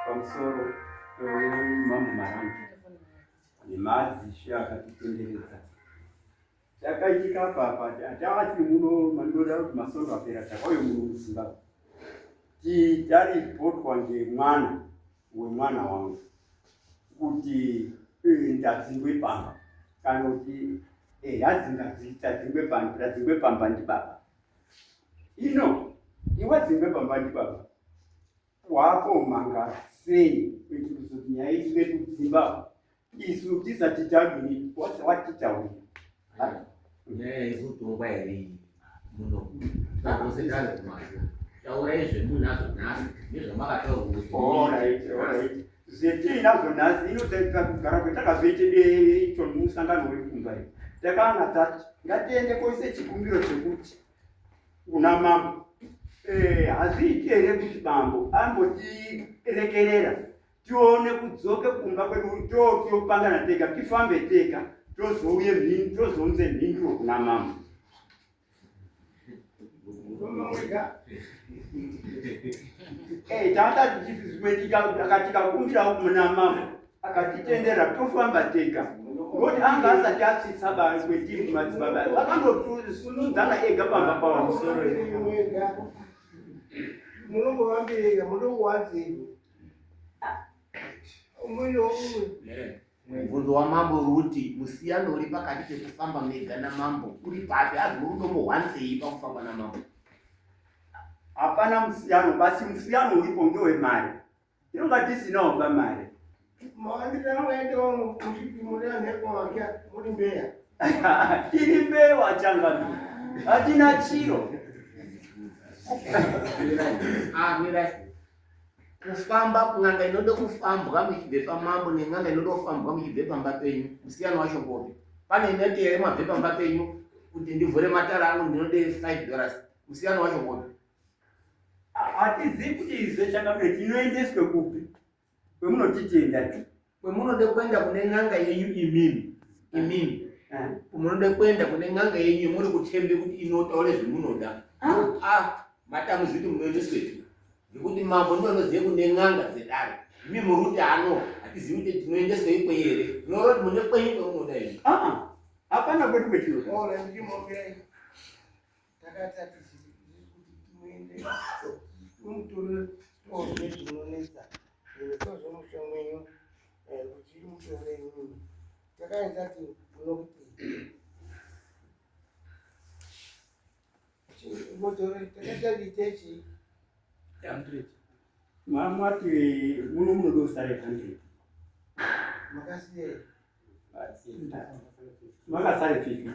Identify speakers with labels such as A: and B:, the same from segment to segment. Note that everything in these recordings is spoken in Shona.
A: Pamusoro pemambo Marange nemadzishe akatitenderedza. Chakaitika apa apa tanga tiri muno mandinoda kuti masondo apera takauye muno muZimbabwe taripotwa ngemwana wemwana wangu kuti eh, ndadzingwe pamba kana kuti eh, hadzinga pamba ndadzingwe pamba ndibaba ino iwadzingwe pamba ndibaba wakomanga sei kuitira kuti nyaya iswe kudzimba isu tisati tadini watitaurira
B: nyaya izotongwa here iyi muno tose tave kumashure taurai zvemunazvo nhasi nezvamakataurwa
A: zvetiinazvo nhasi inotakugara kwetakazoite ito musangano wekumba iyo takanga tati ngatiende koise chikumbiro chekuti kuna mambo eh, hazviiti here kuti bambo ambotirekerera tione kudzoke kumba kwedu topangana tega tifambe tega tozouye tozounze mhinduro kuna mambo. Eh, tanga tikakumbirawo kuna mambo akatitendera tofamba tega ngokuti anga asati atsitsa kwetiri kumadzibaba akandosunundzana ega pamba pavo.
C: Munongovambirega munongowanzei umwe neumwe.
B: Mubvunzo wamambo uri kuti musiyano uri pakati pekufamba mega namambo uri papi? Azi muri kutombohwanisei pakufamba namambo?
A: Hapana musiyano, basi musiyano uripo ngewemari. Tinonga tisinawo pamari. Tiri mbewa changamire, hatina chiro.
B: Ah, mirai. Kufamba kun'anga inoda kufambwa muchibve pamambo nen'anga inoda kufambwa muchibve pamba penyu, musiyano wacho ngopi? Pane inoti here mabve pamba penyu kuti ndivhure matara angu ndinode 5 dollars, musiyano wacho ngopi?
A: Hatizivi kuti izve changamire tinoendeswe kupi kwemunotitenda ti
B: Kwemunode kuenda kune n'anga yenyu imimi, imimi
A: Eh.
B: munode kuenda kune n'anga yenyu muri kutembe kuti inotaure zvemunoda. Ah, matamuzi kuti munoendeswepi ngekuti mambo ndivo vanoziva kune n'anga dzedare. Imi muri kuti ano hatizivi kuti tinoendeswa ikweyo here, munoreva kuti mune kwenyu kwemunoda imi.
A: Ah, ah. Hapana kwedu kwetinoda. Mwati muno munoda usare 100.
C: Makasiyei?
A: Makasare 50.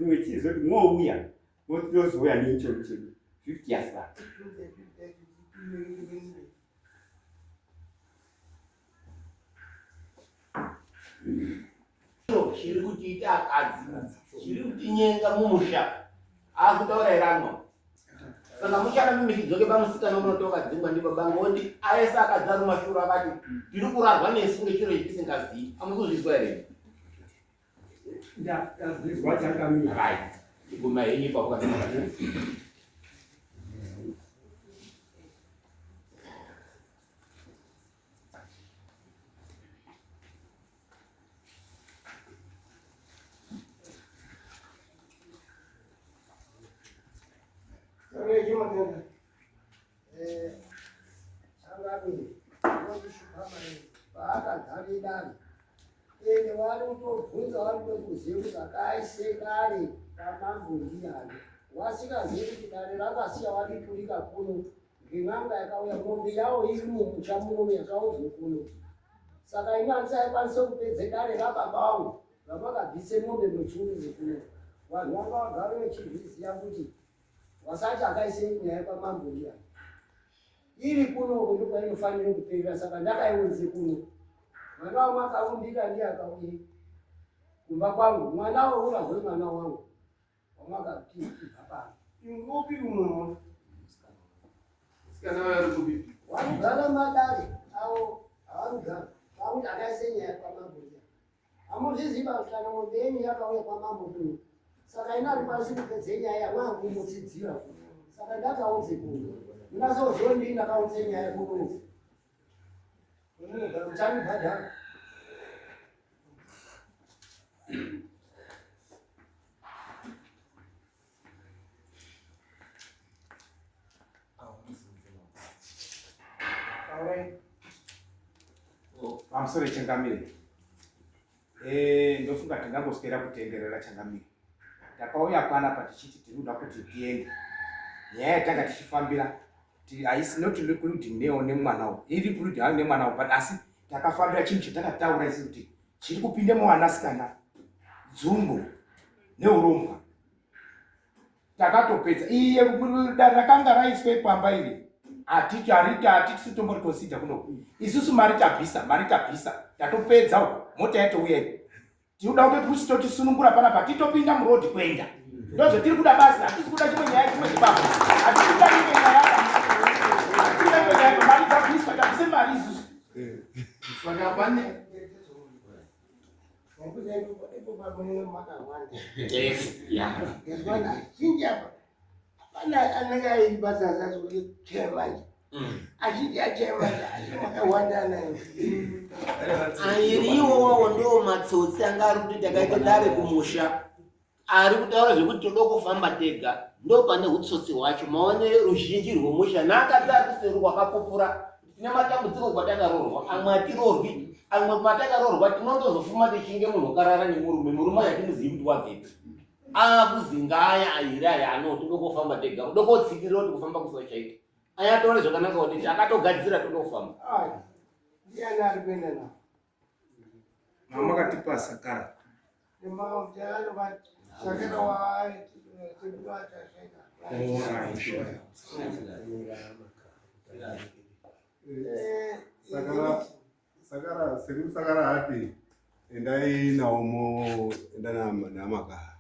A: Mechizoti mwouya motozouya neicho chedu 50 yasara.
B: Chiri kutiita akadzi, chiri kutinyenga mumusha, akutaura here amwa? Saka muchana mimi chidzoke pamusikana unotoka dzingwa ndi baba ngoti aese akadzi ari mashuru akati tiri kurarwa nesu ngechiro chetisingazivi. Amusuzvizwa here?
A: Ndazvizwa chakamira.
B: Right. Guma henyu ipapo kana makati.
D: Paakagare dare ende vari kutobvunza vari kuda kuziva kuti akaise dare ramambo ndiyani vasingazivi kuti dare rakasiya variturika kuno ngen'anga yakauya mombe yawo iri mumusha muno yakaunzwa kuno saka ini handisaikwanisa kupedze dare rababa vangu ramakabvise mombe muchiunze kuno vanhu vanga vagare vechizviziva kuti Wasati akaise nyaya kwamambo ndiyani iri kuno uko ndokwainofanira kuperera saka ndakaiunze kuno mwana wamwe akaumbira ndiye akauye kumba kwangu mwana weura hwemwana wangu wamakati ibva pano
C: Ingopi umwe
B: Musikana wayo ari kupi?
D: Vanogara madare avo avanogara vakuti akaise nyaya kwamambo ndiyani. Hamuzviziva kana mombe yenyu yakauya kwamambo kuno. Saka ini handikwanisi kupedze nyaya mwaakumutsidzira. Saka ndakaunze kuno. Munazoziva ndini ndakaunze nyaya kuno. Munogara muchandibhadhara.
E: Pamusoro changamire, ndofunga tingangoswera kutenderera changamire. Takauya panapa tichiti tiri kuda kuti tiende nyaya yatanga tichifambira haisi not including neo nemwana uyu, iri including hayo nemwana uyu, but asi takafambira chinhu chatakataura isi kuti chiri kupinda muwanasikana dzungu neurombwa. Takatopedza iye dare rakanga raiswa pamba iri hatiti hariti hatiti tombori consider kuno isusu mari tabvisa mari tabvisa tatopedza uko mota yatouya iyi tinoda kutoti kusitotisunungura panapa titopinda murodhi kuenda ndozvetiri kuda basi hatisi kuda chimwe nyaya chimwe chibaba hatisi kuda imwe nyaya hatisi kuda imwe nyaya mari dzabviswa tabvise mari isusu
B: Saka pane
C: Hapana anenge airi basa asazoke chairman. Azhinji achairman akawanda anayo.
B: Airiwo wawo ndo matsotsi anga ari kuti takaita dare kumusha ari kutaura zvekuti toda kufamba tega ndo pane utsotsi hwacho maone ruzhinji rwemusha naakadzi ari kuseri kwakapupura tine matambudziko kwatakaroorwa amwe atiroorwi amwe matakaroorwa tinondozofuma tichinge munhu wakarara nemurume murume ayo hatimuzivi kuti wabvepi akuzingaya ayiri aya ano toda kufamba tega uda kotsikirira kuti kufamba kusachaita aya ataure zvakanaka kuti akatogadzira toda kufamba.
C: Ndiani ari kuenda nawo?
E: Mama makatipa sakara.
F: Sakara sakara sekuru sakara hati endai nawo mo enda namakaha.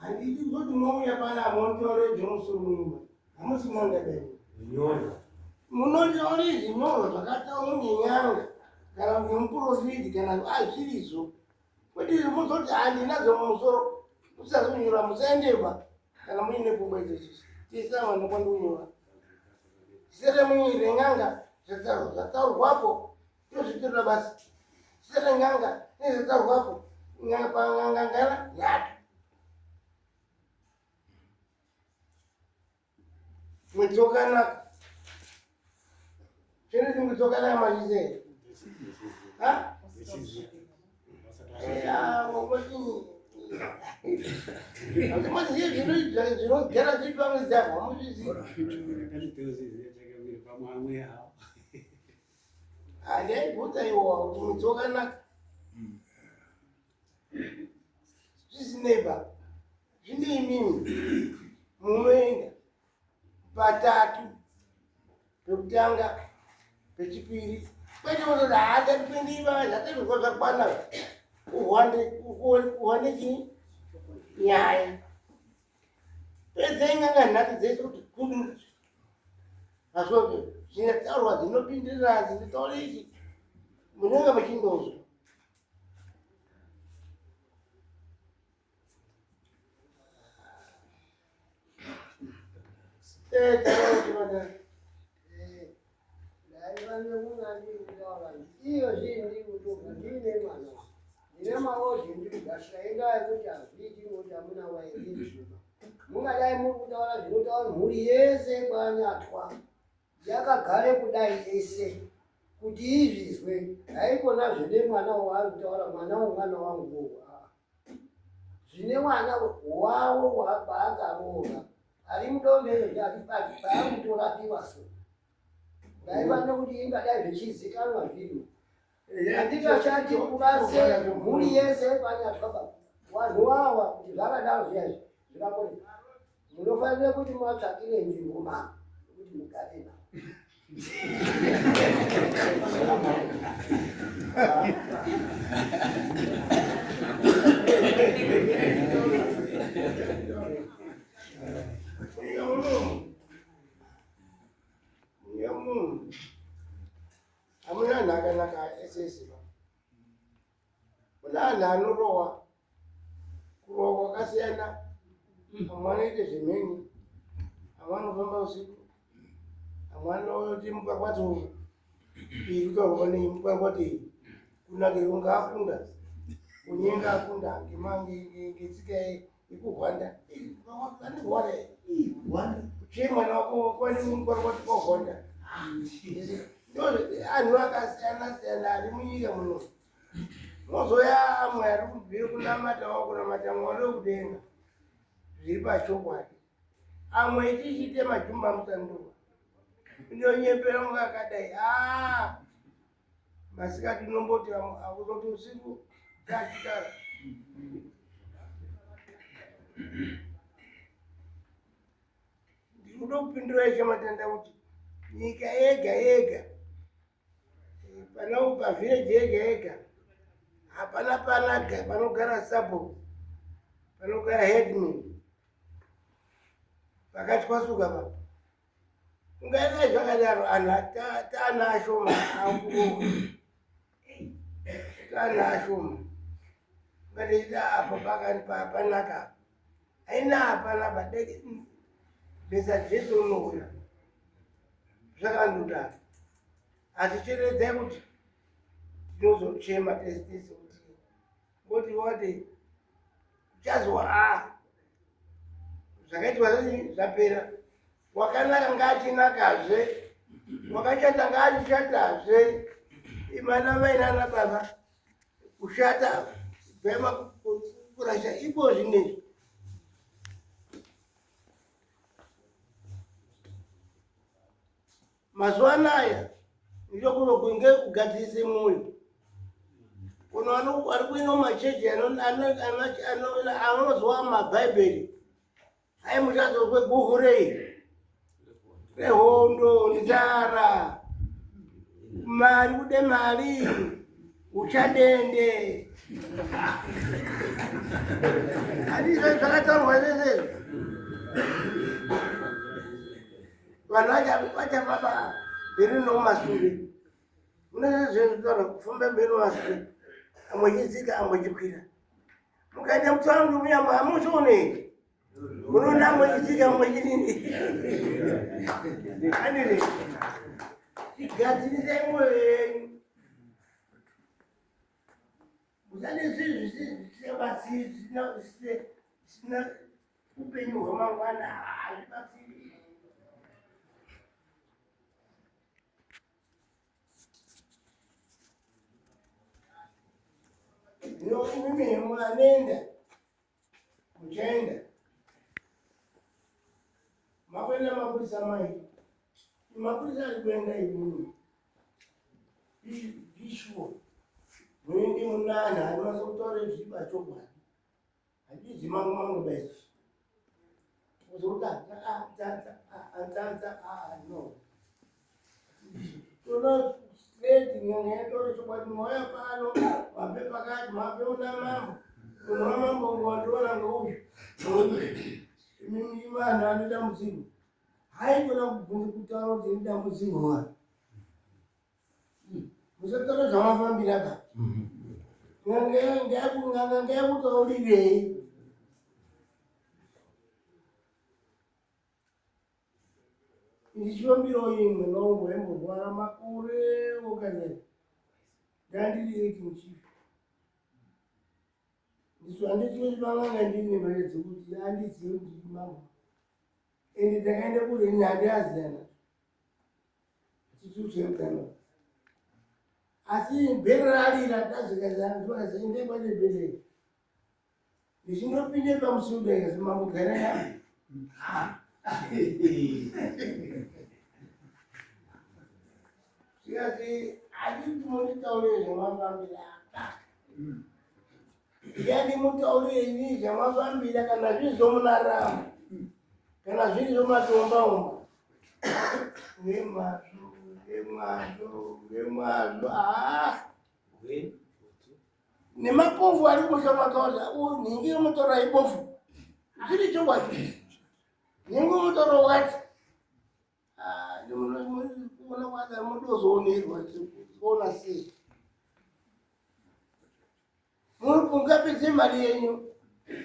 C: Handidi kuti mouya pana montore zvemusoro hamusi mondadai munonyore zvinyorwa zvakataurwa nenyanga kana kuti muprofiti kana azvirizvo kwete muzoti handinazo mumusoro musazonyora musaendeba kana muine pfungwa idzodzo tisa vanhu kwandiunyora sere munyire n'anga zvataurwapo tozvitorera basi sere n'anga nezvataurwapo n'anga pang'anga ngana nhatu mwedzi wakanaka chinoti mwedzi wakanaka mazviziva ha zvinogara zviri pamwedzi apo hamuzvizivi handaibvunza iwowa kuti mwedzi wakanaka zvisinei ba zvine imimi munoenda patatu pekutanga pechipiri kwete kutoti haatapindiva zvatazvikwa zvakwana uhwande uhwande chii nyaya pedzei n'anga nhatu dzese kuti kudu azvoke zvinotaurwa dzinopindirana dzinotaura ichi munenge muchindozwa
D: Iyo zvii ndiri kutonga ndine mwana ndine maodhi ndiri kugashira indaa yekuti hazviiti ngokuti hamuna wairiizvima mungadai muri kutaura zvinotaura mhuri yese kwanyatwa yakagare kudai yese kuti izvizwe haikona zvine mwana waari kutaura mwana wemwana wangu zvine mwana wavo waakaroora ari mudombe paakutorapiwa so ndaiva nekuti ingadai zvichizikanwa zvinhu handingachati kuvase mhuri yese panyatwa baba vanhu wawa kuti zvakadaro zviya izvi zvikakone munofanira kuti muvatsvakire nzvimbo ma kuti mugare navo
C: Yemunhu hamuna anhu akanaka ese ese ba. Kune anhu anorohwa kurohwa kwakasiyana. Amwe anoite zvemheni, amwe anofamba usiku, amwe anoti mukwarwadzo iri kutaurwa nei mukwarwadzo iyi kunakirwa ngaakunda kunyenga akunda ngetsika yekuhwanda andihwanda kuchiye mwana wako kwani mukwarwadzo kwahwanda. Ndo anhu akasiyana siyana ari munyika muno. Mozoya amwe ari kubvira kunamata wakunamata Mwari wekudenga zviri pachokwadi. Amwe tichiite majumba musandurwa ndonyepera munga akadai aa masikati unomboti akuzoti usiku tachitara. Ndinoda kupindura ishe matenda kuti nyika yega yega pana pavhireji yega yega hapana panaga panogara sabhuku, panogara headman pakatwasuka pa ungaidai zvakadaro anhu taana ashoma akurohwa taana ashoma ungatechita apo pakani panaka apa haina hapana padeki besa Jesu unouya zvakandodaro. Asi cheredzai kuti tinozochema tese tese kuti ngoti wati uchazwa a zvakaitwa zvapera. Wakanaka ngaachinakazve, wakashata ngaachishatazve. Imana mai nana baba kushata bvema kurasha ipo zvinezvi. Mazuva anaya ndokunokunge kugadzirise mwoyo kuno ari kuino machechi anozwa mabhaibheri hai muchazozwe guhu rei rehondo nzara mari kude mari uchadende handizvo zvakataurwa zvese vanhu vachafamba mberi nomumasure mune zvezvitaura kufamba mberi nomumasure amwe chidzika amwe chikwira mukaenda mutaundi muya hamuchionei munoona amwe chidzika amwe chidini andiri chigadzirisai mwoyo yenyu musade zvinhu zvisingabatsiri zvisina upenyu hwamangwana hazvibatsiri. Imi muanoenda muchaenda makuenda mapurisa mai mapurisa ari kuenda imimi bishuwa muende munana anonasa kutaura zviri pachokwadi handizi mangu mangu baichi kuzoda no toda straight nyanga yatore chokwadi mauya pano mape pakati mape una mambo munhu wamambo wandiona ngeuyu imimi vanhu ane dambudziko haikona kubvunza kutaura kuti ine dambudziko vanhu musataura zvamafambira ka n'anga ngayakutaurirei ndichifambirawo imwe nongo yemborwara makore okanyanya ndandiri 18 chief ndisu handiti vanganga ndine mari dzekuti handizivi kuti ndiri mambo ende ndakaenda kure ini handiaziyana chitucheutano asi bhero rarira ndazvikazaendei pane bhero ndichindopinde pamusudo ikazi mambo gara nami zvikati handiti munditaurire zvamafambira apa ndiyandimutaurire inii zvamafambira kana zviri zvomunarama kana zviri zvomatombaomba ngemazvo ngemazvo ngemazvo aa nemapofu ari kumusha makaona nhingi yomutoro ibofu zviri chokwadi nhingi yomutoro wakati. Kuona kwana mudozoonerwa kuona sei. Mungapedze mari yenyu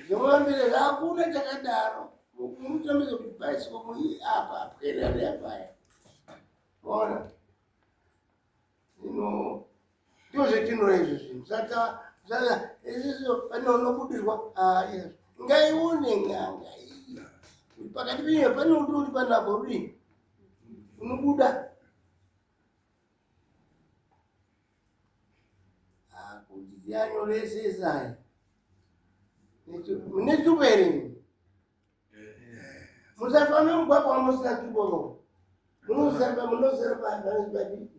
C: zvemambere hakuna chakadaro. Mutambidze kuti bhaisikopo iyi apa apwerere apaya. Ona. Ino ndozvetinoda izvo zvinhu. Saka saka izvizvo pane unobudirwa ah izvo. Ngaione n'anga iyi. Pakati penyu pane uri panapo rudini? Unobuda. Kuti tianyoresesai mune tsvuko here imi musafambe mugwagwa wamusina tsvuko munosamba munosara paadi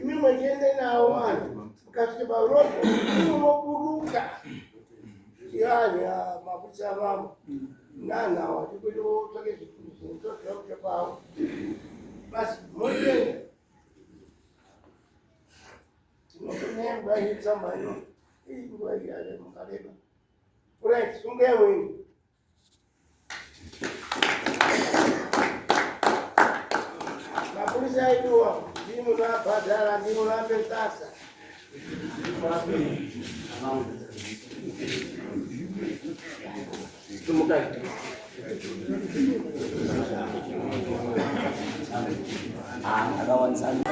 C: imi mwechiende nawo vanhu mukasvike parobo munoburuka yani mapurisa vamwe nanawa tikuti votsvake zvinhu kwavo basi motenda tinokunyengwa itsamba ino inguva iyale mukareba right sungai wenyu mapurisa aidiwa ndimi munabhadhara ndimi munapesasa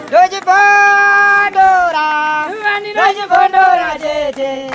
G: Ndochibondora, ndochibondora chete.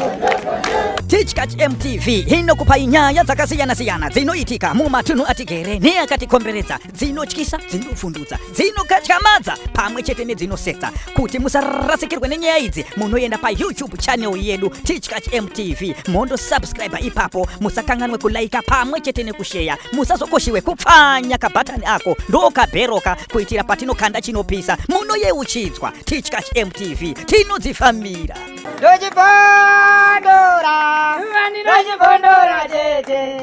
H: Tichkach MTV inokupai nyaya dzakasiyana-siyana dzinoitika mumatunhu atigere neakatikomberedza, dzinotyisa, dzinofundutsa, dzinokatyamadza pamwe chete nedzinosetsa. Kuti musarasikirwe nenyaya idzi, munoenda paYouTube channel yedu Tichkach MTV mondosubscribe ipapo, musakanganwe kulaika pamwe chete nekusheya, musazokoshiwe kupfanya kabhatani ako ndokabheroka kuitira patinokanda chinopisa munoyeuchidzwa. Tichkach MTV tinodzifambira.
G: Ndochibondora, ndochibondora chete.